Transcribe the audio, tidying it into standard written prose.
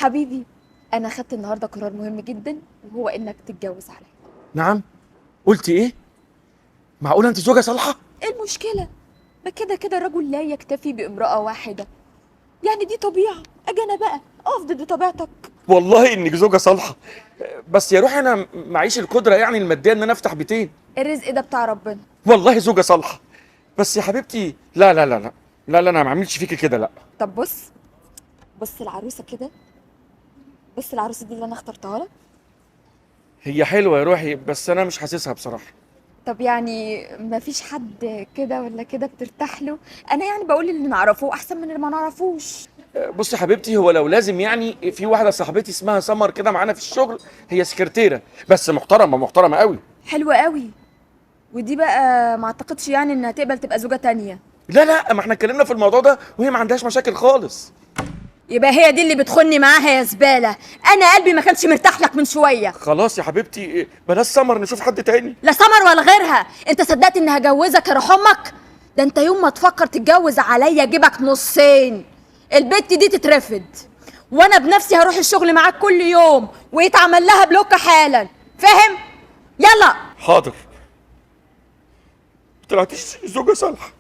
حبيبي، انا خدت النهارده قرار مهم جدا، وهو انك تتجوز عليا. نعم؟ قلتي ايه؟ معقولة انت زوجه صالحه؟ ايه المشكلة؟ ما كده كده الرجل لا يكتفي بامراة واحدة، يعني دي طبيعة. اجي انا بقى اقف ضد طبيعتك؟ والله انك زوجه صالحه، بس يا روحي انا معيش القدرة يعني المادية ان انا افتح بيتين. الرزق ده بتاع ربنا. والله زوجه صالحه، بس يا حبيبتي لا لا لا لا لا لا، انا ما اعملش فيكي كده، لا. طب بص، بص العروسة كده، بص العروسة دي اللي انا اخترتها لك. هي حلوة يا روحي، بس انا مش حاسسها بصراحة. طب يعني ما فيش حد كده ولا كده بترتاح له؟ انا يعني بقول اللي نعرفه احسن من اللي ما نعرفوش. بصي يا حبيبتي، هو لو لازم يعني في واحدة صاحبتي اسمها سمر كده معانا في الشغل، هي سكرتيره بس محترمه، محترمه قوي. حلوة قوي. ودي بقى ما اعتقدش يعني انها تقبل تبقى زوجة تانية. لا لا، ما احنا اتكلمنا في الموضوع ده وهي ما عندهاش مشاكل خالص. يبقى هي دي اللي بتخني معاها يا زبالة. انا قلبي ما كانش مرتاح لك من شوية. خلاص يا حبيبتي، بلاش سمر، نشوف حد تاني. لا سمر ولا غيرها. انت صدقت اني هجوزك يا روح امك؟ ده انت يوم ما تفكر تتجوز عليا جيبك نصين. البت دي تترفد، وانا بنفسي هروح الشغل معاك كل يوم، ويتعمل لها block حالا، فاهم؟ يلا. حاضر. طلعتيش زوجة صالحة.